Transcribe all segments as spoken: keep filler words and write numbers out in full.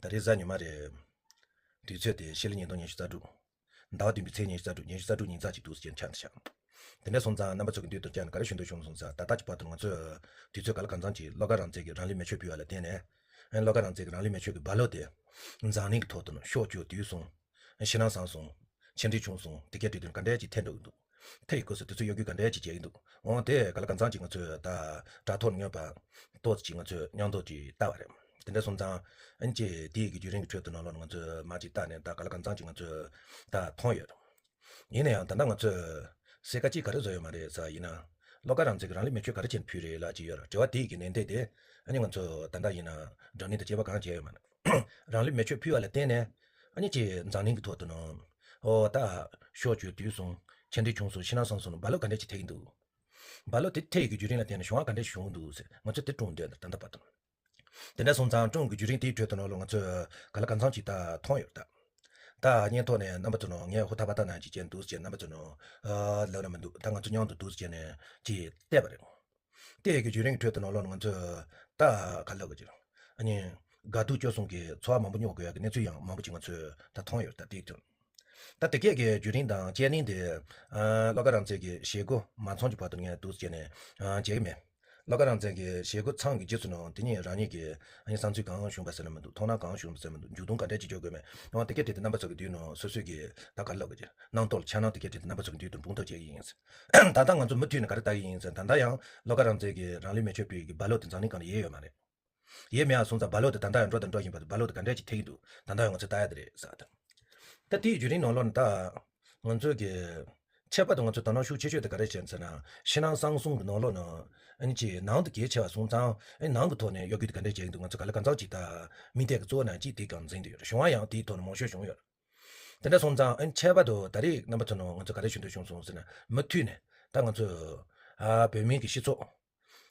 ད་རེས་གཟའ་ཉི་མ་རེད། དུས་ཚོད་དེ་ཕྱི་ལོ་ཉིས་སྟོང་ཉི་ཤུ་རྩ་དྲུག་ཟླ་བ་བདུན་པའི་ཚེས་ཉི་ཤུ་རྩ་དྲུག་ཉི་ཤུ་རྩ་དྲུག་ཉིན་གྲངས་ཅིག་འདུག་ཟེར་ཆགས་འདུག་ཤག་དེ་འདྲ་སོང་ཙང་རྣམ་པ་ཚོ་གི་མདུན་དུ་བསྐྱར་ནས་ག་རེ་ཞུ་འདོད་བྱུང་སོང་ཟེར། ད་ལྟ་གི་བར་དུ་ང་ཚོས་དུས་ཚོད་ག་ལ་གང་འཚམ་ཅིག་བློ་དགའ་རང་བཙན་གྱིས་རང་ལུས་མེ་མཆོད་ཕུལ་བ་ལ་བརྟེན་ནས། བློ་དགའ་རང་བཙན་གྱིས་རང་ལུས་མེ་མཆོད་ཀྱི་རྦ་ཀློག་དེ་འཛམ་གླིང་གི་ཐོག་ཏུ་ནི་ཤོག་བཅུ་བསྡུས་སོང་། ཕྱི་ནང་གསང་སོང་། ཆེ་འབྲིང་ཆུང་སོང་། དེ་གའི་གྲོས་མཐུན་ག་འདྲས་ཅིག་འཐེན་འགྲོ་གི་འདུག་འཐེན་ཡི་སྐབས་སུ་དེ་ཚོ་གཡོ་སྒྱུ་ག་འདྲས་ཅིག་བྱེད་ཀྱི་འདུག་འོ་དེ་ག་ལ་གང་འཚམ་ཅིག་ང་ཚོས་ད་དྲ་ཐོག་ནས་སྔོན་པ་ཏོག་ཙམ་ཅིག་ང་ཚོས་མཉམ་དུ་ཅིག་བལྟ་བ་རེད། དེ་འདྲ་སོང་ཙང་ཨན་ཅེ་དེའི་གི་བརྒྱུད་རིམ་གྱི་ཁྲོད་དུ་ནང་ལོགས་ནས་ང་ཚོས་མར་ཅིག་བལྟས་ནས་ད་ག་ལ་གང་འཚམ་ཅིག་ང་ཚོས་ད་མཐོང་ཡོད། ཡིན་ན་ཡང་ད་ལྟ་ང་ཚོས་གསལ་ཁ་ཅིག་ག་རེ་བཟོ་ཡོད་མ་རེད་ཟེར་ཡིན་ན། བློ་དགའ་རང་བཙན་གྱིས་རང་ལུས་མེ་མཆོད་ག་རེ་བྱས་ནས་ཕུལ་རེད་ལབ་ཅིག་ཡོད་རེད། དྲི་བ་དེའི་གི་ནན་ཏན་དེ་ཨ་ནི་ང་ཚོ་ད་ལྟ་ཡིན་ན་སྒྲ་སྙན་དང་བཅས་པ་གང་བྱས་ཡོད་མ་རེད། རང་ལུས་མེ་མཆོད་ཕུལ་བ་ལ་བརྟེན་ནས་ཨ་ནི་ཅིག་འཛམ་གླིང་གི་ཐོག་ཏུ་ནང་ཨོ་ད་ཤོག་བཅུ་བསྡུས་སོང་། ཆེ་འབྲིང་ཆུང་སོང་། ཕྱི་ནང་གསང་སོང་། རྦ་ཀློག་ག་འདྲས་ཅིག་ཐེབས་ཀྱི་འདུག་རྦ་ཀློག་དེ་ཐེབས་ཡོད་ཀྱི་བརྒྱུད་རིམ་ལ་བརྟེན་ནས་བྱུང་བ་ག་འདྲས་ཤིག་བྱུང་འདུག་ཟེར་ང་ཚོས་དེ་སྒྲུང་འདོན་ད་ལྟ་བར་དུ། དེ་འདྲ་སོང་ཙང་སྒྲུང་གི་བརྒྱུད་རིམ་དེའི་ཁྲོད་དུ་ནང་ལོགས་ང་ཚོས་ག་ལ་གང་འཚམ་ཅིག་ད་མཐོང་ཡོད་ད། ད་བརྙན་ཐོག་ནས་རྣམ་པ་ཚོ་ནང་ངས་ཧུ་ཐག་པ་ཐག་ནང་ཅིག་བྱས་འདུག་ཟེར་རྣམ་པ་ཚོ་ནང་ལབ་ན་མི་འདུག་ད་ང་ཚོ་མཉམ་དུ་འདུག་ཟེར་ནས་ཅིག་བལྟས་པ་རེད། དེ་ཡི་གི་བརྒྱུད་རིམ་གྱི་ཁྲོད་དུ་ནང་ལོགས་ང་ཚོས་ད་ག་ལབ་དགོས་ཀྱི་རེད། ཨ་ནི་དགའ་སྡུག་སྐྱོ་གསུམ་གྱི་ཚོར་བ་མང་པོ་མྱོང་དགོས་ཡག་གི་གནས་ཚུལ་ཡང་མང་པོ་ཅིག་ང་ཚོས་ད་མཐོང་ཡོད་ད་དེའི་དོན། ད་དེ་གས་ཀྱི་བརྒྱུད་རིམ་དང་དཔྱད་གླེང་དེ་ཨ་བློ་དགའ་རང་བཙན་གྱི་བཞེད་དགོངས་མ་ཚང་གི་བར་དུ་ངས་འདུག་བྱས་ནས་ཨ་བྱེད་ཀྱི་མེད། བློ་དགའ་རང་བཙན་གྱི་བཞེད་དགོངས་ཚང་གི་རྗེས་སུ་ནང་དེ་ཉིད་རང་ཉིད་ཀྱི་ཨ་ནི་བསམ་ཚུལ་གང་བྱུང་པ་ཟེར་ན་མི་འདུག་མཐོང་སྣང་གང་བྱུང་པ་ཟེར་ན་མི་འདུག་མཇུག་སྡོམ་ག་འདྲས་ཅིག་འཇོག་དགོས་མེད། འོ་དེ་གས་དེ་དེ་རྣམ་པ་ཚོ་གི་མདུན་ནང་སོ་སོའི་གི་ད་ག་ལབ་དགོས་ཀྱི་རྣམ་རྟོག་འཆར་སྣང་དེ་གས་དེ་དེ་རྣམ་པ་ཚོ་གི་མདུན་དུ་འབུངས་ཐོག་བྱེད་ཀྱི་ཡིན་ཟེར། ད་ལྟ་ཡང་མུ་མཐུད་ནས་ག་རེ་ལྟ་གི་ཡིན་ཟེར་ན་ད་ལྟ་ཡང་བློ་དགའ་རང་བཙན་གྱི་རང་ལུས་མེ་མཆོད་ཕུལ་གྱི་རྦ་ཀློག་དེ་འཛམ་གླིང་སྒང་ལ་ཡོད་ཡོད་མ་རེད། ཡས་མེད་ཨ་སོང་ཙང་རྦ་ཀློག་དེ་ད་ལྟ་ཡང་འགྲོ་དང་འགྲོ་བཞིན་པ་དེ་རྦ་ཀློག་དེ་ག་འདྲས་ཅིག་ཐེབས་ཀྱི་འདུག་ད་ལྟ་ཡང་ང་ཚོས་ལྟ་ཡ་དེ་རེད་ཟེར་བ་དང་། ད་དེའི་བརྒྱུད་རིམ་ནང་ལོགས་ནས་ད་ང་ཚོས་ཀྱི་ཁྱད་པར་དུ་ང་ཚོ་དོ་སྣང་ཤུགས་ཆེ་ཤོས་དེ་ག་རེ་བྱས་ཟེར་ན་ཕྱི་ནང་གསང་གསུམ་གྱི་ནང་ལོགས་ནང་ཨ་ནི་ཅིག་ནང་དུ་གལ་ཆེ་བ་སོང་ཙང་ཨ་ནི་ནང་གི་ཐོག་ནས་གཡོ་སྒྱུ་དེ་ག་འདྲས་བྱས་ཀྱི་འདུག་ང་ཚོ་ག་ལ་གང་འཚམ་ཅིག་ད་མིག་ལྟས་ཀྱི་གཙོ་བོ་ནང་གཅིག་དེ་གང་འཛིན་དུ་ཡོད་རེད། བྱུང་བ་ཡང་དེའི་ཐོག་ནས་མང་ཤོས་བྱུང་ཡོད་རེད། དེ་འདྲ་སོང་ཙང་ཨ་ནི་ཁྱད་པར་དུ་ད་རེས་རྣམ་པ་ཚོ་ནང་ང་ཚོ་ག་རེ་ཞུ་འདོད་བྱུང་སོང་ཟེར་ན་མུ་མཐུད་ནས་ད་ང་ཚོ་ཨ་བོད་མིའི་གི་སྤྱི་ཚོགས་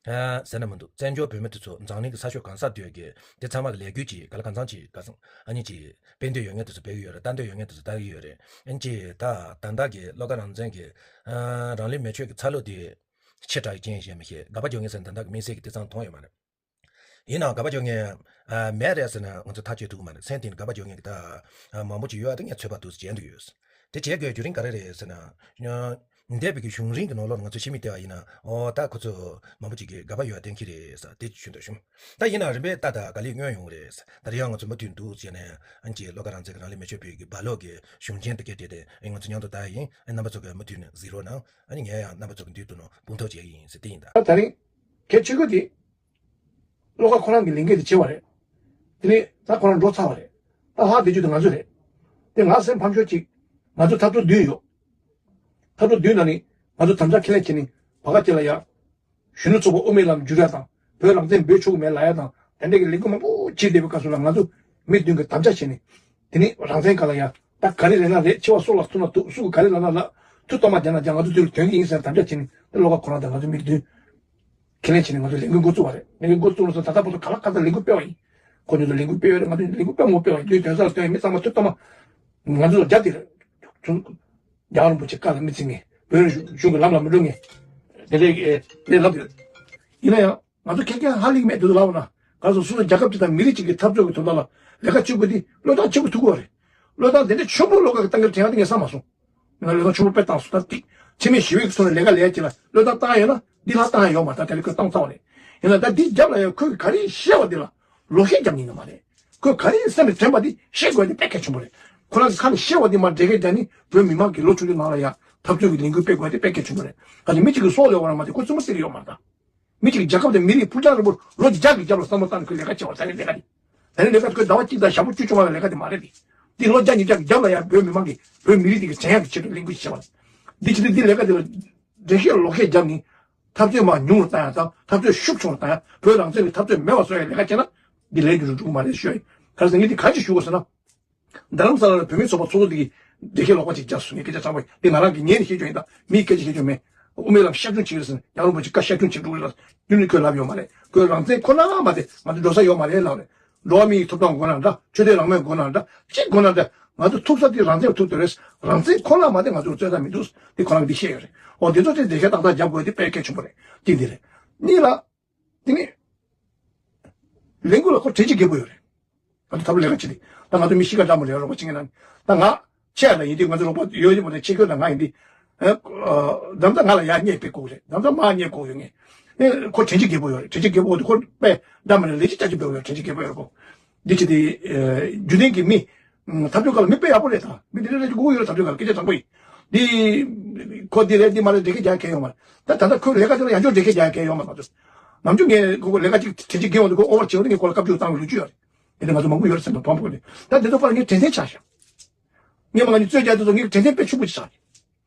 ཨ་ཟེར་ན་མི་འདུག་བཙན་བྱོལ་བོད་མི་དེ་ཚོ་འཛམ་གླིང་གི་ས་ཕྱོགས་གང་སར་སྡོད་ཀྱི་དེ་ཚང་མ་གི་ལས་འགུལ་གྱི་ག་ལ་གང་འཚམ་ཅིག་ག་ཚང་ཨ་ནི་ཅིག་སྤེལ་འདོད་ཡོད་མཁན་དེ་ཚོ་སྤེལ་གི་ཡོད་རེད། ལྟ་འདོད་ཡོད་མཁན་དེ་ཚོ་ལྟ་གི་ཡོད་རེད། ཨ་ནི་ཅིག་ད་ད་ལྟ་གི་བློ་དགའ་རང་བཙན་གྱི་ཨ་རང་ལུས་མེ་མཆོད་ཀྱི་ཚ་ལོ་དེ་ཆེ་དྲགས་ཡོད་ཅན་ཞེས་མི་ཤེས། དགའ་པ་བྱུང་ངེས་ཟེར་ན་ད་ལྟ་གི་དམིགས་བསལ་གྱི་དེ་ཚང་མཐོང་ཡོད་མ་རེད། ཡིན་ནའང་དགའ་པ་བྱུང་ངེས་ཨ་མེད་རེད་ཟེར་ན་ང་ཚོ་ཐག་གཅོད་ཐུབ་ཀྱི་མ་རེད། མཚན་དེ་ནི་དགའ་པ་བྱུང་ངེས་ཀྱི་ད་ཨ་མང་པོ་ཅིག་ཡོད་ཨ་ད་ངས་ཚོད་དཔག་ཏོག་ཙམ་བྱས་འདུག་ཡོད། དེ་བྱེད་དགོས་བརྒྱུད་རིམ་ག་རེ་རེད་ཟེར་ན། འདས་པའི་གི་གཞུང་རིང་གི་ནང་ལོགས་ང་ཚོ་ཕྱི་མིག་བལྟས་པ་ཡིན་ན་ཨོ་ད་ཁོ་ཚོ་མང་པོ་ཅིག་གིས་དགའ་པ་ཡོད་བསྟན་གྱི་རེད་ཟེར་དེ་ཞུ་འདོད་བྱུང་། ད་ཡིན་ན་རིམ་པས་ལྟ་ད་ག་ལེར་མངོན་ཡོང་གི་རེད་ཟེར། ད་རེས་ཡང་ང་ཚོ་མུ་མཐུད་འདུག་བྱས་ནས་ཨ་ནི་ཅིག་བློ་དགའ་རང་བཙན་གྱི་རང་ལུས་མེ་མཆོད་ཕུལ་གྱི་རྦ་ཀློག་གི་གཞུང་ཆེན་དེ་གས་དེ་དེ་ཨེ་ང་ཚོ་མཉམ་དུ་ལྟ་ཡ་ཡིན། ཨེ་རྣམ་པ་ཚོ་གས་མུ་མཐུད་ནས་གཟིགས་རོགས་གནང་། ཨ་ནི་ངས་ཡང་རྣམ་པ་ཚོ་གི་མདུན་དུ་ནང་སྤུངས་ཐོག་བྱེད་ཀྱི་ཡིན་ཟེར་དེ་ཡིན་ད། ད་ད་རིང་གལ་ཆེ་ཤོས་དེ། བློ་དགའ་ཁོ་རང་གི་ལས་འགན་དེ་བྱས་པ་རེད། དེ་ནས་ད་ཁོ་རང་འགྲོ་ཚར་བ་རེད། ད་ལྷག་བསྡད་རྒྱུ་དེ་ང་ཚོ་རེད། དེ་ང་སེམས་ཕམ་ཤོས་གཅིག་ང་ཚོ་འཐབ་རྩོད་བདུན་ཡོད། འཐབ་རྩོད་བདུན་ནང་ནས་ང་ཚོ་དམ་བཅའ་ཁས་ལེན་བྱས་ནས་བར་སྐབས་ཅིག་ལ་ཡ། གཞོན་ནུ་ཚོགས་པ་དབུ་མའི་ལམ་བསྒྱུར་ཡ་དང་བོད་རང་བཙན་འབོད་ཆོག་གི་མེད་ལབ་ཡ་དང་དེ་འདྲ་གི་ལས་འགུལ་མང་པོ་བྱས་བསྡད་པའི་སྐབས་སུ་ལ་ང་ཚོ་མི་བདུན་གྱིས་དམ་བཅའ་བྱས་ནས། དེ་ནས་རང་བཙན་སྒང་ལ་ཡ་ད་ག་རེ་ལབ་ན་རེད། འཆི་བ་སྲོག་ལ་ཐུག་ན་ཐུག་སུ་ག་རེ་ལབ་ན་ལབ། མཐུ་གཏོར་མ་རྒྱག་ན་རྒྱག་ང་ཚོ་དེ་ལ་དོན་གྱི་ཡིན་ཟེར་དམ་བཅའ་བྱས་ནས་དེ་བློ་དགའ་ཁོ་རང་དང་ང་ཚོ་མི་བདུན། ཁས་ལེན་བྱས་ནས་ང་ཚོ་ལས་འགུལ་འགོ་བཙུགས་པ་རེད། ལས་འགུལ་འགོ་བཙུགས་ལ་སོང་ད་ལྟ་བར་དུ་ག་ལ་ག་ཚོད་ལས་འགུལ་སྤེལ་བ་ཡིན། ཁོ་ཚོ་ལས་འགུལ་སྤེལ་ཡོད་རེད། ང་ཚོ་ལས་འགུལ་སྤེལ་མ་སྤེལ་བ་དུས་དོན་སར་སྟོན་མི་ཚང་མ་ཐུབ་ཐོབ་མ་ང་ཚོ་ལ་རྒྱ་དེ་རེད། རྒྱལ་བ་རིན་པོ་ཆེ་བཀའ་ལ་མི་བརྩི་ངེས། བོད་གཞུང་གི་ལམ་ལ་མི་འགྲོ་ངེས། དེ་ལས་དེ་ལབ་ཡོད། ཡིན་ན་ཡང་ང་ཚོ་ཁེ་ཁེ་ཧ་ལས་མེད་དུ་ལབ་ན་ག་སོ་སོ་སོ་རྒྱལ་ཁབ་དེ་དང་མི་རིགས་གཅིག་གི་འཐབ་རྩོད་ཀྱི་དོན་དག་ལ་ལས་ཀ་བྱེད་དགོས་དེ་བློས་བཏང་བྱེད་དགོས་ཐུག་གི་རེད། བློས་བཏང་དེ་འདྲ་ཆེན་པོ་བློ་ཁ་གི་གཏང་གི་དྲན་ཡག་དེ་ངས་བསམ་མ་སོང་། ང་ལས་ཀ་ཆུང་མ་དཔེ་བཏང་སོང་། ད་ཏིག་ཆེ་མེད་ཞི་བའི་ཐོག་ནས་ལས་ཀ་ལས་ཀྱི་ལ་བློས་བཏང་བཏང་ཡོད་ན་འདི་ལ་བཏང་ཡ་ཡོད་མ་རེད། ད་དེ་ལས་ཁོས་བཏང་ཚར་བ་རེད། ཡིན་ན་ད་འདི་རྒྱབ་ལ་ཡང་ཁོས་ག་རེ་བཤད་པ་འདི་ལ་ལོག་བཤད་རྒྱབ་ཉན་གི་མ་རེད། ཁོས་ག་རེ་སེམས་ནས་དྲན་པ་འདི་བཤད་དགོས་འདི་དཔེ་གལ་ཆེན་པོ་རེད། ཁོ་རང་གི་ཁ་ནས་བཤད་པ་འདི་མ་འགྲེལ་སྐད་རྒྱག་ནི་བོད་མི་མང་གི་ལོ་དྲུག་ཅུ་ནང་ལ་ཡང་འཐབ་རྩོད་ཀྱི་ལས་འགུལ་སྤེལ་དགོས་འདི་དཔེ་གལ་ཆེན་པོ་རེད། ག་ནི་མི་གཅིག་གི་སྲོག་ལས་བར་མ་དེ་ཁོ་བཙུན་མོ་བརྩི་གི་ཡོད་མ་རེད་ད། མི་གཅིག་གི་རྒྱལ་ཁབ་དང་མི་རིགས་ཕུགས་རྒྱང་རིང་པོ་ལོ་བརྒྱ་གི་རྒྱབ་ལ་བསམ་བློ་བཏང་ནས་ཁོས་ལས་ཀ་བྱེད་པ་ད་ནི་ལས་ཀ་འདི། ད་ནི་ལས་ཀ་ཁོས་ཟླ་བ་གཅིག་དང་ཞག་པོ་བཅུ་བཅོ་ལྔ་ལ་ལས་ཀ་དེ་མ་རེད་དེ། འདི་ལོ་བརྒྱ་ཉིས་བརྒྱ་གི་རྒྱབ་ལ་ཡང་བོད་མི་མང་གིས་བོད་མི་རིགས་དེ་གི་བྱེད་ཡག་གི་ཆེད་དུ་ལས་འགུལ་ཞིག་བྱེད་པ་རེད། འདི་ཕྱི་དུས་འདི་ལས་ཀ་དེ་ལ་འགྲེལ་བཤད་ལོག་བཤད་རྒྱབ་ནས་འཐབ་རྩོད་མར་ཉུང་རུ་བཏང་ཡག་དང་འཐབ་རྩོད་ཤུགས་ཆུང་རུ་བཏང་ཡག་བོད་རང་བཙན་གྱི་འཐབ་རྩོད་མེད་པ་བཟོ་ཡག་ལས་ཀ་བྱས་ན་འདི་ལས་འགུལ་རུ་འགྲོ་གི་མ་རེད་ཤོད་ཡིན། ག་རེ་ཟེར་ངས་འདི་ག་ཅི་ཞུ་དགོས་ཟེར་ན། རྡ་རམ་ས་ལ་ལ་བོད་མིའི་ཚོགས་པ་ཚོགས་གཙོ་དེ་གིས་འགྲེལ་བཤད་ལོག་པ་ཅིག་བརྒྱབ་སོང་ངས་སྐད་ཆ་ཚང་མ་འདི་ང་རང་གིས་ངས་ནི་བཤད་རྒྱུ་ཡིན་ད་མིའི་སྐད་ཆ་བཤད་རྒྱུ་མེད། དབུ་མའི་ལམ་ཤར་སྐྱོང་བྱེད་ཀྱི་རེད་ཟེར་ནས་རྒྱལ་བ་རིན་པོ་ཆེ་བཀའ་ཤར་སྐྱོང་བྱེད་འགྲོ་གི་རེད་ལ་རྒྱུ་ནི་ཁོས་ལབ་ཡོད་མ་རེད། ཁོས་རང་བཙན་ཁོ་ན་མ་དེ་ང་ཚོ་འགྲོ་ས་ཡོད་མ་རེད་ལབ་རེད། འགྲོ་བ་མིའི་ཐོབ་ཐང་དགོས་ན་འདྲ་ཆོས་དད་རང་མོས་དགོས་ན་འདྲ་ཅི་དགོས་ན་འདྲ་ང་ཚོ་ཐུག་ས་དེ་རང་བཙན་ཐུག་དེ་རེད། རང་བཙན་ཁོ་ན་མ་དེ་ང་ཚོར་རྩོད་ས་མི་འདུག་དེ་ཁོ་རང་འདི་བཤད་ཡོད་རེད། འོ་དེ་ཚོ་དེ་འགྲེལ་བཤད་ཏག་ཏག་རྒྱབ་དགོས་དེ་དཔེ་གལ་ཆེན་པོ་རེད། དེ་འདི་རེད། གཉིས་ལ། དེ་ནི། ལས་འགུལ་ལ་ཁོ་གྲ་སྒྲིག་རྒྱས་པོ་ཡོད་རེད། ང་ཚོ་ཐབས་ལས་ཀ་བྱེད་དེ། ད་ང་ཚོ་མི་ཤི་ཁ་འདྲ་མོ་རེད། རོགས་པ་བྱེད་མཁན་ན། ད་ང་ཆེ་ཡ་ལ་ཡིན་དུས་ང་ཚོ་རོགས་པ་ཡོད་ཡོད་མ་རེད། ཆེ་ཁྱོད་དང་ང་ཡིན་དུས། ཨ། ཨ། འདམ་ད་ང་ལ་ཡར་བསྙད་ཕེབས་དགོས་རེད། འདམ་ད་མར་བསྙད་དགོས་ཡོད་ངེས། ཨེ། ཁོ་དྲན་ཆེ་རྒད་པོ་ཡོད་རེད། དྲན་ཆེ་རྒད་པོ་འོ་དེ་ཁོ་དཔེ་འདྲ་མ་རེད། ལས་ཅི་ཅག་ཅིག་འབད་ཡོད། དྲན་ཆེ་རྒད་པོ་ཡོད་རེད་ཁོ། འདི་ཅི་དེ། ཨ། རྒྱུ་ལྡན་གྱི་མི། ཨ། འཐབ་རྩོད་སྒང་ལ་མི་དཔེ་ཡག་པོ་རེད། ད་མི་དེ་འདྲ་རེད་ཅིག་དགོས་ཡོད་རེད། འཐབ་རྩོད་སྒང་ལ་སྐད་ཆ་དྲང་པོ་ཡིན། འདི། ཁོ་འདི་རེད་འདི་མ་རེད་འགྲེལ་བཤད་རྒྱག་མཁན་ཡོད་མ་རེད། ད་ད་ལྟ་ཁོའི་ལས་ཀ་དེ་ལ་ཡང་བསྐྱར་འགྲེལ་བཤད་རྒྱག་མཁན་ཡོད་མ་རེད། ང་ཚོ་ནམ་རྒྱུན་ངས་ཁོ་ཁོ་ལས་ཀ་ཅིག་དྲན་ཆེ་རྒད་པོ་འདུག་ཁོ་ཨོ་བར་བྱེད་པ་དེ་ངས་ཁོ་ལ་བཀའ་བཀྱོན་བཏང་བའི་ལོ་རྒྱུས་ཡོད་རེད། དེ་ནས་ང་ཚོ་མང་པོ་ཡོད་རེད་ཟེར་ན་བམ་པོ་ནས། ད་དེ་ཚོ་ཕར་ངས་དྲན་རྟེན་ཆགས་ཤག་སྔོན་མ་ང་ཚོས་རྩོད་རྒྱག་དེ་ཚོ་ངས་དྲན་རྟེན་དཔེ་ཕྱུག་པོ་ཅིག་ཆགས་ཤག་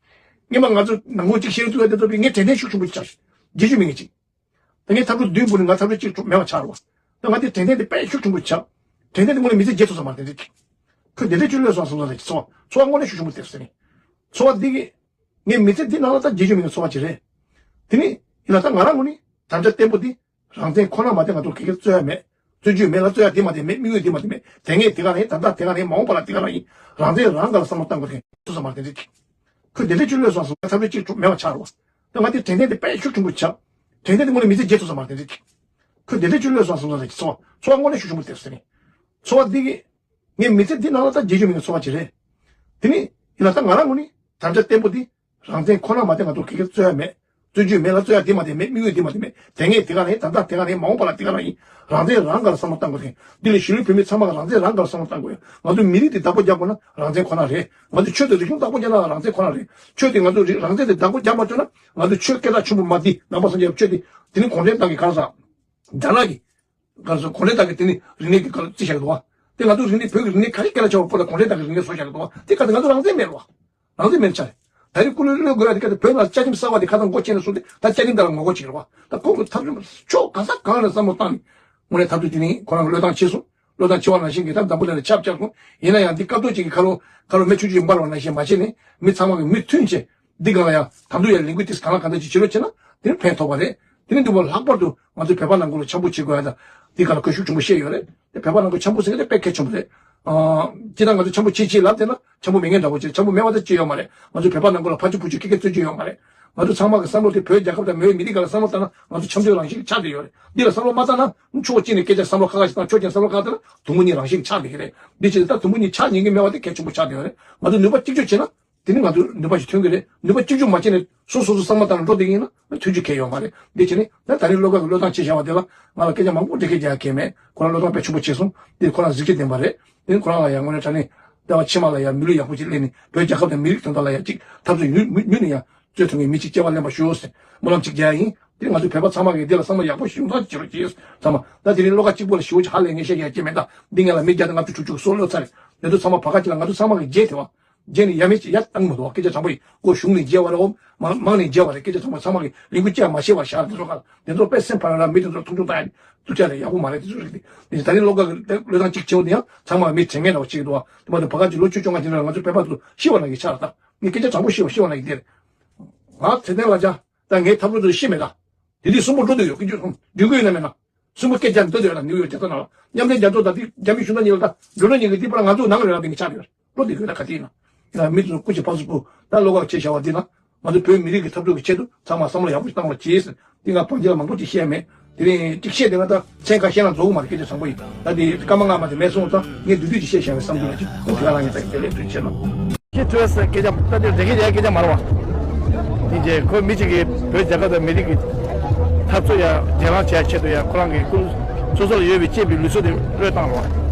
སྔོན་མ་ང་ཚོ་ནང་ཁུལ་གཅིག་བཤད་རེས་ཚུགས་ཡ་དེ་ཚོ་ངས་དྲན་རྟེན་ཤུགས་ཆེན་པོ་ཅིག་ཆགས་ཤག་རྗེས་ཤུལ་མེད་ངེས་ཅིག་ད་ངས་འཐབ་རྩོད་བདུན་བུ་ནས་ང་འཐབ་རྩོད་གཅིག་མེད་པ་ཆགས་རེད་བ། ད་ང་དེ་དྲན་རྟེན་དེ་དཔེ་ཤུགས་ཆེན་པོ་ཆགས། དྲན་རྟེན་དེ་དངོས་གནས་མི་ཚེ་བརྗེད་ཐུབ་ས་མ་རེད་དེ་འདྲ་ཅིག་ཁོས་དེ་འདྲ་ཅིག་བློས་བཟུང་སོང་ཙང་ཚོར་བ་ཚོར་བ་དངོས་གནས་ཤུགས་ཆེན་པོ་སྟེར་ཟེར་ནས། ཚོར་བ་འདི་གིས། ངའི་མི་ཚེ་འདི་ནང་ལ་ད་བརྗེད་རྒྱུ་མེད་པའི་ཚོར་བ་ཅིག་རེད། དེ་ནི། ཡིན་ན་ད་ང་རང་ངོས་ནས་དམ་བཅའ་བརྟན་པོ་འདི། རང་བཙན་ཁོ་ན་མ་གཏོགས་ང་ཚོ་ག་གེ་རྩོད་ཡ་མེད། རྩོད་རྒྱུ་མེད་ལ་རྩོད་ཡ་དེ་མ་དེ་མེད། དམིགས་ཡུལ་དེ་མ་དེ་མེད། དེ་སྔའི་དེ་ག་རང་ཡིན། ད་ལྟ་དེ་ག་རང་ཡིན། མ་འོངས་པ་ལ་དེ་ག་རང་ཡིན། རང་བཙན་རང་སྒང་ལ་བསམ་བློ་བཏང་དགོས་དེ་ཐུག་ས་མ་རེད་དེ་འདྲ་ཅིག་ཁོས་དེ་འདྲ་ཅིག་བློས་བཟུང་སོང་ཙང་འཐབ་རྩོད་གཅིག་མེད་པ་ཆགས་རེད་བ། ད་ང་དེ་དྲན་རྟེན་དེ་དཔེ་ཤུགས་ཆེན་པོ་ཆགས། དྲན་རྟེན་དེ་དངོས་གནས་མི་ཚེ་བརྗེད་ཐུབ་ས་མ་རེད་དེ་འདྲ་ཅིག་ཁོས་དེ་འདྲ་ཅིག་བློས་བཟུང་སོང་ཙང་ཚོར་བ་ཚོར་བ་དངོས་གནས་ཤུགས་ཆེན་པོ་སྟེར་ཟེར་ནས། ཚོར་བ་འདི་གིས། ངའི་མི་ཚེ་འདི་ནང་ལ་ད་བརྗེད་རྒྱུ་མེད་པའི་ཚོར་བ་ཅིག་རེད། དེ་ནི། ཡིན་ན་ད་ང་རང་ངོས་ནས་དམ་བཅའ་བརྟན་པོ་འདི། རང་བཙན་ཁོ་ན་མ་གཏོགས་ང་ཚོ་ག་གེ་རྩོད་ཡ་མེད། རྩོད་རྒྱུ་མེད་ལ་རྩོད་ཡ་དེ་མ་དེ་མེད། དམིགས་ཡུལ་དེ་མ་དེ་མེད། དེ་སྔའི་དེ་ག་རང་ཡིན། ད་ལྟ་དེ་ག་རང་ཡིན། མ་འོངས་པ་ལ་དེ་ག་རང་ཡིན། རང་བཙན་རང་སྒང་ལ་བསམ་བློ་བཏང་དགོས་དེ། འདི་ལ་གཞིས་ལུས་བོད་མི་ཚང་མ་གིས་རང་བཙན་རང་སྒང་ལ་བསམ་བློ་བཏང་དགོས་ཡ། ང་ཚོ་མི་རིགས་དེ་བདག་པོ་རྒྱག་དགོས་ན་རང་བཙན་ཁོ་ན་རེད། ང་ཚོ་ཆོས་དང་རིག་གཞུང་བདག་པོ་རྒྱག་ན་རང་བཙན་ཁོ་ན་རེད། ཆོས་དེ་ང་ཚོ་རིག་རང་བཙན་དེ་བདག་པོ་རྒྱག་མ་ཐུབ་ན་ང་ཚོ་ཆོས་སྐད་གྲགས་ཆེན་པོ་མ་འདི་ནང་པ་སངས་རྒྱས་པའི་ཆོས་དེ། དེ་ནི་གུང་ཁྲན་ཏང་གི་ག་རེ་ཟེར། རྒྱ་ནག་གི། ག་རེ་ཟེར། གུང་ཁྲན་ཏང་གི་དེ་ནི་རིག་གནས་ཀྱི་སྐོར་ལ་རྩིས་བཞག་གི་འདུག་བ། དེ་ང་ཚོ་རིག་གནས་བོད་ཀྱི་རིག་གནས་ག་རེ་སྐད་ལ་ཆགས་པ་པོ་ལ་གུང་ཁྲན་ཏང་གི་རིག་གནས་བཟོ་བཞག་གི་འདུག་བ། དེ་ག་དེ་ང་ཚོ་རང་བཙན་མེད་རེད་བ། རང་བཙན་མེད་ཆ་རེད། ད་རེས་སྐུ་ལུས་གློད་དགོས་ཡ་དེ་ག་དེ་བོད་ནང་བཅའ་ཁྲིམས་གསར་བ་དེ་ཁ་སང་སྒོ་ཕྱེ་ནས་སོང་སྟེ་ད་བཅའ་ཁྲིམས་དེ་ལ་ངོ་རྒོལ་བྱེད་ཀྱི་རེད་བ། ད་ཁོང་གི་འཐབ་རྩོད་ཕྱོགས་ག་ས་གང་ལ་བསམ་བློ་བཏང་ནས། དངོས་གནས་འཐབ་རྩོད་དེ་ནི་ཁོ་རང་གི་བློས་བཏང་ཆེ་སོང་། བློས་བཏང་ཆེ་བ་ནང་བཞིན་གྱི་ད་འཛམ་བུ་གླིང་ལ་ཁྱབ་ཆགས་སོང་། ཡིན་ན་ཡང་འདི་སྐབས་ཐོག་ཅིག་གི་ཁ་ལོ་ཁ་ལོ་མེ་ཆུང་ཆུང་ཞིག་འབར་བ་ནང་བཞིན་མ་བྱས་ནས་མི་ཚང་མ་གི་མུ་མཐུད་བྱས། འདི་སྒང་ལ་ཡང་དམ་དུ་ཡང་ལས་འགུལ་ཏིས་གང་ལ་གང་འདྲ་ཅིག་བྱེད་རོགས་བྱེད་ན་དེ་ནི་ཕན་ཐོགས་པ་རེད། དེ་ནི་འདུག་པ་ལྷག་པར་དུ་ང་ཚོ་བོད་པ་ནང་ཁུལ་ལ་འཆམ་པོ་བྱེད་དགོས་ཡ་དང་། འདི་སྒང་ལ་ཁོས་ཤུགས་ཆེན་པོ་བཤད་ཡོད་རེད། དེ་བོད་པ་ནང་ཁུལ་འཆམ་པོ་ཟེར་མཁན་དེ་དཔེ་གལ་ཆེན་པོ་རེད། ཨ། སྤྱིར་བཏང་ང་ཚོ་འཆམ་པོ་བྱེད་བྱེད་ལབ་བསྡད་ན་འཆམ་པོ་མེད་མཁན་འདྲ་པོ་ཅིག་འཆམ་པོ་མེད་པ་ད་ཅི་ཡོད་མ་རེད། ང་ཚོ་བོད་པ་ནང་ཁུལ་ལ་ཕར་ཕྱོགས་བུ་ཕྱོགས་ཁེ་ཁེ་རྩོད་རྒྱུ་ཡོད་མ་རེད། ང་ཚོ་ཚང་མ་གི་བསམ་བློ་དེ་བོད་རྒྱལ་ཁབ་དང་བོད་མི་རིགས་སྒང་ལ་བསམ་བློ་བཏང་ན་ང་ཚོ་འཆམ་མཐུན་རང་བཞིན་ཆགས་བསྡད་ཡོད་རེད། འདི་ལ་བསམ་བློ་མ་བཏང་ན་ཕྱོགས་གཅིག་ནས་སྐད་ཆ་བསམ་བློ་ཁ་ཁ་ཞིག་བཏང་། ཕྱོགས་གཅིག་ནས་བསམ་བློ་ཁ་ཁ་བཏང་ན་དུམ་བུ་གཉིས་རང་བཞིན་ཆགས་བསྡད་ཀྱི་རེད། འདི་བྱས་ད་དུམ་བུ་གཉིས་ཆགས་ཉན་གྱི་མེད་པ་དེ་གལ་ཆེན་པོ་ཆགས་བསྡད་ཡོད་རེད། ང་ཚོ་ནུས་པ་གཅིག་སྒྲིལ་བྱས་ན། དེ་ནི་ང་ཚོ་ནུས་པ་ཞིག་ཐོན་གྱི་རེད། ནུས་པ་གཅིག་སྒྲིལ་མ་བྱས་ནས་སོ་སོ་སོ་བསམ་བློ་བཏང་ནས་འགྲོ་བསྡད་ཀྱི་ཡིན་ན་ཐོན་རྒྱུ་གང་ཡང་ཡོད་མ་རེད། འདི་བྱས་ནས་ད་ད་རིང་བློ་དགའ་གི་བློས་བཏང་བྱས་བཞག་པ་དེ་ལ་ང་ལ་སྐད་ཆ་མང་པོ་འགྲེལ་བཤད་རྒྱག་ཡ་གང་ཡང་མེད། ཁོ་རང་བློས་བཏང་དཔེ་ཆེན་པོ་བྱས་སོང་། འདི་ཁོ་རང་གཟི་བརྗིད་ལྡན་པ་རེད། དེ་ཁོ་རང་ལ་ཡང་དངོས་གནས་དྲང་གནས་ལྟ་བ་ཕྱི་མ་ལ་ཡང་མི་ལུས་ཡག་པོ་ཅིག་ལེན་ནས་བོད་རྒྱལ་ཁབ་དང་མི་རིགས་དོན་དག་ལ་ཡང་ཅིག་འཐབ་རྩོད་མྱུར་མྱུར་མྱུར་ནས་ཡང་རྩོད་ཐུབ་མཁན་མི་གཅིག་སྐྱེ་བ་ལེན་པ་ཞུ་ཟེར་སྨོན་ལམ་ཅིག་རྒྱག་ཡ་ཡིན། དེ་ང་ཚོ་བོད་པ་ཚང་མ་གིས་འདི་ལ་བསམ་བློ་ཡག་པོ་ཞིག་ཡོང་ཐབས་བྱེད་རོགས་གྱིས་ཚང་མ། ད་དེ་རིང་བློ་དགའ་གཅིག་པོ་ལ་ཞེ་པོ་ཅིག་ཧ་ལས་ངས་བཤད་ཡ་ཅི་མེད། ད་འདི་ངས་ལ་མི་བརྒྱ་དང་ལྔ་བཅུ་དྲུག་ཅུ་སོགས་ལོས་ཚར་རེད། དེ་ཚོ་ཚང་མ་བར་སྐབས་ཅིག་ལ་ང་ཚོ་ཚང་མ་གིས་བརྗེད་དེ་བ། རྗེས་ནས་ཡ་མེད་ཅིག་ཡར་བཏང་མི་འདུག་སྐད་ཆ་དྲང་པོ་ཡིན། ཁོ་གཞུང་ནས་མཇལ་བ་རེད། འོ་མང་མང་ནས་མཇལ་བ་རེད། སྐད་ཆ་དྲང་པོ་ཚང་མ་གིས་ལས་འགུལ་ཅི་ཡང་མ་བཤད་པར་བཞག་དེ་ཚོ་ག་དེ་ཚོ་དཔེ་སེམས་ཕམ་ར། མི་དེ་ཚོ་མཐོང་ཆུང་བཏང་ཡ་ཐུག་ཅག་རེད། ཡག་པོ་མ་རེད། དེ་ཚོ་རིགས་དེ་དེ་ད་ནི་བློ་དགའ་གི་བློས་བཏང་གཅིག་བྱེད་འོ་དེ་ཡང་ཚང་མ་མི་དྲན་མཁན་འདྲ་བོ་ཅིག་འདུག་བ། དེ་མ་གཏོགས་བར་སྐབས་ཀྱི་ལོ་བཅུ་བཅོ་ལྔ་ཅིག་ནང་ང་ཚོ་བོད་པ་ཚོ་ཤི་བ་ནང་གི་ཆགས་ད་ངས་སྐད་ཆ་དྲང་པོ་ཤི་བ་ཤི་བ་ནང་གི་དེ་རེད། ང་ཚེ་བརྟན་ལ་ཅག་ད་ངའི་འཐབ་རྩོད་དེ་ཤི་མེད་ད། དེ་དུས་གསུམ་པོ་འགྲོ་འདོད་ཡོད་ཀི་ཅུ་སོང་འདུས་ཀི་ཡོད་ན་མེད་ན། གསུམ་པོ་སྐད་རྒྱག་འདོད་ཡོད་ན་ནིའུ་ཡོག་རྒྱལ་ས་ནང་ལ་མཉམ་འབྲེལ་རྒྱལ་ཚོགས་དང་དེ་རྒྱ་མི་གཞུང་ཚབ་གཉིས་ལ་ད་འགྲོ་གྲོན་གཉིས་ཀྱི་ཏི་པ་ལ་ང་ཚོ་ནང་ལ་རག་དེ་ངས་ཆགས་ཡོད་འགྲོ་དེ་གོས་ན་ག་དེ་ཡིན་ན། ཡིན་ན་མི་ཚོ་སྐུ་མཁྱེན་ཕ་སུ་པོ་ད་བློ་ཁོག་ཆེ་བྱ་བ་འདི་ན་ང་ཚོ་བོད་མི་རིགས་ཀྱི་འཐབ་རྩོད་ཀྱི་ཆེད་དུ་ཚང་མ་བསམ་བློ་ཡག་པོ་ཞིག་བཏང་བ་བྱས་ཟེར་འདི་ང་བང་རྒྱ་ལ་མང་པོ་ཅིག་བཤད་མེད། དེ་རིང་ཅིག་བཤད་དེ་ང་ད་མཚན་ཁ་བཤད་ན་རྫོགས་མ་རེད། སྐད་ཆ་བཟང་པོ་ཡིན། ད་དེ་སྐར་མ་ལྔ་མ་དེ་མེད་སོང་ཙང་ངས་བསྡུས་བསྡུས་ཅིག་བཤད་བཞག་པའི་བསམ་ཚུལ་ལ་ཅིག་ཁོང་དེ་ག་རང་ཡིན། ད་དེ་ལས་དུས་ཆེ་ན། ཁྱེད་ཐུ་ཨེ་སི་སྐད་ཆ་ད་དེ་རེ་སྐད་རྒྱག་སྐད་ཆ་མ་རེད་བ། དེ་རྗེས་ཁོ་མི་གཅིག་གིས་བོད་རྒྱལ་ཁབ་དང་མི་རིགས་ཀྱི་འཐབ་རྩོད་ཡ་རྒྱལ་ལངས་བྱེད་ཡ་ཆེད་དུ་ཡ་ཁོ་རང་གི་སྐུ་སོ་སོ་ལ་ཡོད་པའི་གཅེས་པའི་ལུས་སྲོག་དེ་བློས་བཏང་རེད་བ།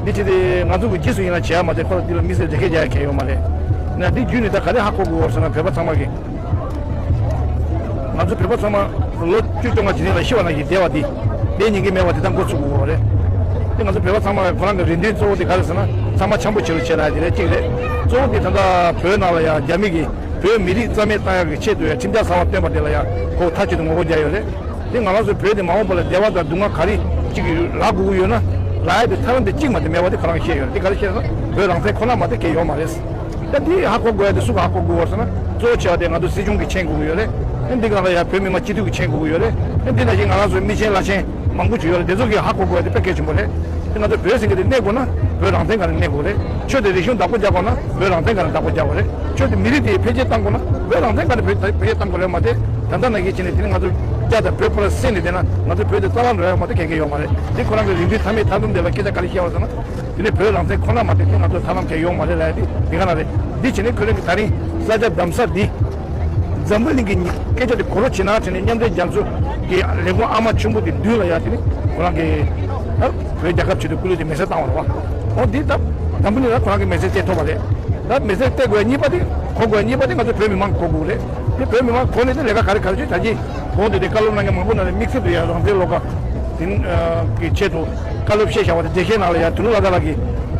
འདི་བྱས་ཏེ་ང་ཚོ་གི་རྗེས་སུ་ཡིན་ན་བྱེད་ཡ་མ་རེད། ཁོ་རང་འདི་ལ་དམིགས་བསལ་རེ་སྐད་རྒྱག་ཡ་གང་ཡོད་མ་རེད། ན་འདི་བརྒྱུད་ནས་ད་ག་རེ་ཧ་གོ་དགོས་བ་ཟེར་ན་བོད་པ་ཚང་མ་གིས། ང་ཚོ་བོད་པ་ཚང་མ་ལོ་བཅུ་བཅོ་ལྔ་ཇི་ནས་ལ་ཤི་བ་ན་ཡི་བདེ་བ་འདི་བདེ་ཉིན་གྱི་མེད་པ་དེ་དང་འགོ་ཚུགས་དགོས་པ་རེད། དེ་ང་ཚོ་བོད་པ་ཚང་མ་ཁོ་རང་གི་རེ་འདུན་གཙོ་བོ་དེ་ག་རེ་ཟེར་ན་ཚང་མ་འཆམ་པོ་བྱེད་རོགས་བྱེད་ལ་དེ་རེད་གཅིག་རེད། གཙོ་བོ་དེ་ད་ལྟ་བོད་ནང་ལ་ཡང་རྒྱ་མི་གིས་བོད་མི་རིགས་རྩ་མེད་བཏང་ཡག་གི་ཆེད་དུ་ཡང་ཁྲིམས་འཆར་གསར་བ་བཏོན་པ་དེ་ལ་ཡང་ཁོ་མཐའ་གཅིག་ཏུ་ངོ་རྒོལ་རྒྱག་ཡོད་རེད། དེ་ང་རང་ཚོའི་བོད་དེ་མ་འོངས་པ་ལ་བདེ་བ་དང་སྡུག་བསྔལ་ག་རེ་གཅིག་གི་རག་དགོས་ཀྱི་ཡོད་ན་རག་ཡ་དེ་ཐབས་ལམ་དེ་གཅིག་མ་གཏོགས་མེད་པ་དེ་ཁོ་རང་ཤེས་ཡོད་རེད། དེ་ག་རེ་ཤེས་ན་བོད་རང་བཙན་ཁོ་ན་མ་གཏོགས་གལ་ཡོད་མ་རེད། ད་འདི་ཧ་གོ་དགོས་ཡ་དེ་སུ་ག་ཧ་གོ་དགོས་བར་ཟེར་ན་གཙོ་བོ་ཆེ་བ་དེ་ང་ཚོ་སྲིད་གཞུང་གིས་མཁྱེན་དགོས་ཀྱི་ཡོད་རེད། ཨ་འདི་གང་ལ་ཡ་བོད་མི་མང་སྤྱི་འཐུས་ཀྱིས་མཁྱེན་དགོས་ཀྱི་ཡོད་རེད། ཨ་འདི་ནང་བཞིན་ང་རང་ཚོའི་མི་ཆེན་བླ་ཆེན་མང་པོ་ཅིག་ཡོད་རེད། དེ་ཚོ་གིས་ཧ་གོ་དགོས་ཡ་དེ་དཔེ་གལ་ཆེན་པོ་རེད། དེ་ང་ཚོ་བོད་ཟེར་མཁན་དེ་གནས་དགོས་ན་བོད་རང་བཙན་སྒང་ནས་གནས་དགོས་རེད། ཆོས་དང་རིག་གཞུང་བདག་པོ་རྒྱག་དགོས་ན་བོད་རང་བཙན་སྒང་ནས་བདག་པོ་རྒྱག་དགོས་རེད། ཆོས་དང་མི་རིགས་དེ་འཕེལ་རྒྱས་གཏང་དགོས་ན་བོད་རང་བཙན་སྒང་ནས་འཕེལ་འཕེལ་རྒྱས་གཏང་དགོས་རེད་མ་གཏོགས། ད་ལྟ་ནང་བཞིན་བྱས་ནས་དེ་ནི་ང་ཚོ་རྒྱ་དང་བོད་པོ་ལ་བསྲེས་ནས་བསྡད་ན་ང་ཚོ་བོད་དེ་རྩ་བ་ནས་རག་ཡོད་མ་རེད། གང་ག་ཡོད་མ་རེད། དེ་ཁོ་རང་གི་རིག་འདུན་མཐའ་མེད་མཐའ་སྟོངས་དེ་ལ་སྐད་ཆ་ག་རེ་བཤད་པ་ཟེར་ན། དེ་ནི་བོད་རང་བཙན་ཁོ་ན་མ་གཏོགས་དེ་ང་ཚོ་ཐབས་ལམ་གང་ཡང་ཡོད་མ་རེད་ལབ་ཡ་དེ་དེ་ག་ན་རེད། འདི་བྱས་ནས་ཁོ་རང་གི་ད་རིང་ས་ཆ་གདམ་ས་འདི་འཛམ་བུ་གླིང་གི་སྐད་ཆ་དེ་གོ་རོགས་བྱེད་ན་བྱས་ནས་མཉམ་འབྲེལ་རྒྱལ་ཚོགས་ཀྱི་ལས་ཁུངས་ཨ་མ་ཆེན་པོ་དེ་མདུན་ལ་ཡ་དེ་ནི་ཁོ་རང་གི་ད་བོད་རྒྱལ་ཁབ་ཆེད་དུ་སྐུ་ལུས་དེ་མེ་སྲེག་བཏང་བ་རེད་བ། འོ་འདི་ད་འཛམ་བུ་གླིང་ལ་ཁོ་རང་གི་མེ་སྲེག་སྤྲད་ཐུབ་པ་རེད། ད་མེ་སྲེག་སྤྲད་དགོས་གཉིས་པ་དེ་གོ་དགོས་གཉིས་པ་དེ་ང་ཚོ་བོད་མི་མང་གོ་དགོས་རེད། དེ་བོད་མི་མང་གོ་ནས་དེ་ལས་ཀ་ག་རེ་ག་རེ་བྱེད་ད་གི་གོང་དུ་དེ་བཀའ་སློབ་གནང་མཁན་མང་པོ་ན་ནས་དམིགས་བསལ་དུ་ཡ་རང་བཙན་བློ་དགའ་དེ་གི་ཆེད་དུ་བཀའ་སློབ་བཤད་བཞག་པ་དེ་འགྲེལ་བཤད་ནང་ལ་ཡ་དུ་ལུ་ལ་དྭགས་ལགས་ཀྱིས་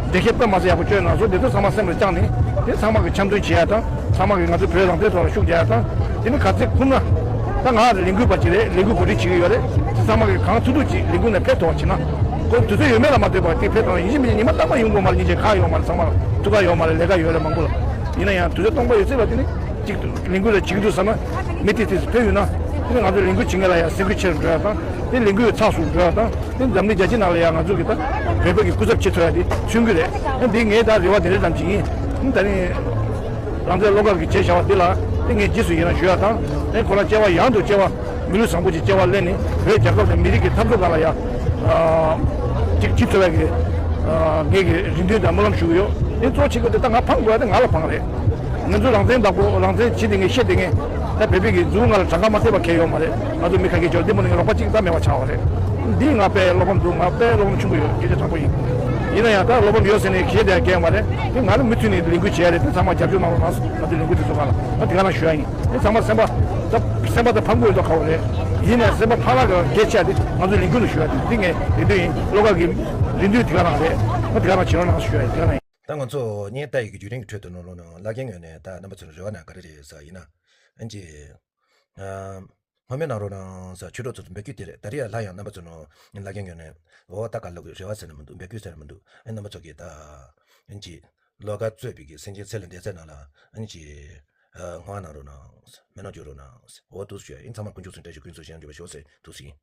འགྲེལ་བཤད་དཔེ་མ་ཚད་ཡག་པོ་བཅོས་གནང་སོང་། དེ་ཚོ་ཚང་མ་སེམས་ལ་བཅངས་ནས་དེ་ཚང་མ་གི་འཆམ་མཐུན་བྱེད་ཡ་དང་ཚང་མ་གི་ང་ཚོ་བོད་རང་བཙན་ཐོག་ལ་ཤུགས་རྒྱག་ཡ་དང་དེ་ནི་ག་ཚོད་ཁུར་ན་ད་ང་ལས་འགུལ་པ་ཅིག་རེད། ལས་འགུལ་གོ་སྒྲིག་བྱེད་ཀྱི་ཡོད་རེད། དེ་ཚང་མ་གི་གང་ཐུབ་ཐུབ་ཅིག་ལས་འགུལ་ནས་ཕེབས་ཐུབ་པ་བྱེད་ན་ཁོ་དུས་ཚོད་ཡོད་མེད་ལ་མ་ལྟོས་པར་དེ་ཕེབས་དང་ཡིན་གཅིག་མིན་གཅིག་ཉི་མ་རྟག་པར་ཡོང་དགོས་མ་རེད། ཉིན་གཅིག་ཁག་ཡོད་མ་རེད། ཚང་མ་ཐུགས་ཁག་ཡོད་མ་རེད། ལས་ཀ་ཡོད་རེད་མང་པོ་ལ། ཡིན་ན་ཡང་དུས་ཚོད་སྟོང་པ་ཡོད་ཚད་ལ་དེ་ནི་གཅིག་ལས་འགུལ་ལ་བྱེད་ཀྱི་འདུག་བསམ་ན་མི་དེ་དེ་ཕེབས་ཡོད་ན་དེ་ནི་ང་ཚོ་ལས་འགུལ་བྱེད་མཁན་ལ་ཡང་སེམས་འགུལ་ཆེ་རུ་འགྲོ་ཡ་དང་དེ་ལས་འགུལ་ཚགས་སུ་འགྲོ་ཡ་དང་དེ་འཛམ་གླིང་རྒྱལ་སྤྱི་ནང་ལ་ཡང་ང་ཚོ་གི་ད་བོད་པ་གི་སྐུ་ཚབ་བྱེད་ཐུབ་ཡ་དེ་མཚོན་གྱི་རེད། ཨ་འདི་ངས་ད་རེ་བ་དེ་འདྲ་ཙམ་ཅིག་ཡིན། ཨ་ད་ནི་རང་བཙན་བློ་དགའ་གིས་བྱས་བཞག་པ་འདི་ལ་དེ་ངས་རྗེས་སུ་ཡི་རང་ཞུ་ཡ་དང་དེ་ཁོ་རང་སྐྱེ་བ་ཡང་དུ་སྐྱེ་བ་མི་ལུས་བཟང་པོ་ཅིག་སྐྱེ་བ་ལེན་ནས་བོད་རྒྱལ་ཁབ་དང་མི་རིགས་ཀྱི་འཐབ་རྩོད་སྒང་ལ་ཡང་ཅིག་ཅིག་ཐུབ་པའི་གི་ངེད་ཀྱི་རེ་འདུན་དང་སྨོན་ལམ་ཞུ་གི་ཡོད། དེ་གཙོ་ཆེ་ཤོས་དེ་ད་ང་ཕངས་དགོས་ཡ་དེ་ང་ལ་ཕངས་རེད། ང་ཚོ་རང་བཙན་བདག་པོ་རང་བཙན་བྱེད་དེ་ངས་བཤད་དེ་ངས་ད་བོད་པའི་གི་མཛུབ་ང་ལ་གྲངས་ཀ་མ་ཐེབས་པ་གལ་ཡོད་མ་རེད། ང་ཚོ་མི་ཁ་ཤས་ཀྱིས་འདི་མོ་ནས་ངས་རོགས་པ་གཅིག་ཙམ་མེད་པ་ཆགས་པ་རེད། འདི་ང་དཔེ་བློ་ཕམ་འདུག་ང་དཔེ་བློ་ཕམ་ཆེན་པོ་ཡོད། སྐད་ཆ་དྲང་པོ་ཡིན། ཡིན་ན་ཡང་ད་བློ་ཕམ་ཡོད་ཟེར་ནས་གཞས་དེ་གས་མ་རེད། དེ་ང་ནི་མུ་མཐུད་ནས་ལས་འགུལ་བྱས་རེད། དེ་ཚང་མ་རྒྱབ་སྐྱོར་གནང་རོགས་གནང་། ང་ཚོ་ལས་འགུལ་དེ་ཚོ་ག་ལ་ང་དེ་ག་ལ་ཞུ་ཡ་ཡིན། དེ་ཚང་མ་སེམས་པ་ད་སེམས་པ་ད་ཕངས་དགོས་དོ་ཁ་བོ་རེད། ཡིན་ནས་སེམས་པ་ཕངས་ལ་ག་གལ་ཆེ་དེ་ང་ཚོ་ལས་འགུལ་ལ་ཞུ་ཡ་དེ་དེ་ངས་རེ་འདུན་ཡིན། བློ་དགའ་གི་རེ་འདུན་དེ་ག་ལ་རེད། ང་དེ་ག་ལ་བྱེད་རོགས་གནང་ཞུ་ཡ་ཡིན། དེ་ག་ལ་ཡིན། ད་ང་ཚོ་བརྙན་ལྟ་ཡི་གི་བརྒྱུད་རིམ་གྱི་ཁྲོད་དུ་ནོར་ལོ་ནང་བླ་རྒན་ངོས་ནས་ད་རྣམ་པ་ཚོ་ལ་རེ་བ་ནང་ག་རེ་རེད་ཟེར་ཡིན་ན། ཨན་ཅི། སྔོན་མའི་ནང་རོ་ནང་ས་ཆོས་གྲོགས་ཚོ་འབོད་སྐུལ་དེ་རེད། ད་རེས་ཡང་སླར་ཡང་རྣམ་པ་ཚོ་ནང་བླ་རྒན་ངོས་ནས་འོ་ད་ག་ལོག་གི་རེ་བ་ཟེར་ན་མི་འདུག་འབོད་སྐུལ་ཟེར་ན་མི་འདུག་ཨ་རྣམ་པ་ཚོ་གིས་ད་ཨན་ཅི་བློ་དགའ་གཙོས་པའི་གི་སེམས་ཅན་ཚེ་ལས་འདས་ཚད་ནང་ལ་ཨན་ཅི་སྔོན་ནང་རོ་ནང་མི་ནོར་འགྱུར་རོ་ནང་འོ་འདུག་ཞུ་ཡ་ཡིན། ཚང་མ་དཀོན་མཆོག་གསུམ་བཀྲ་ཤིས་ཀུན་སྩོལ་ཞིང་འགྲུབ་པ་ཤོག་ཟེར་འདུག་ཟིན།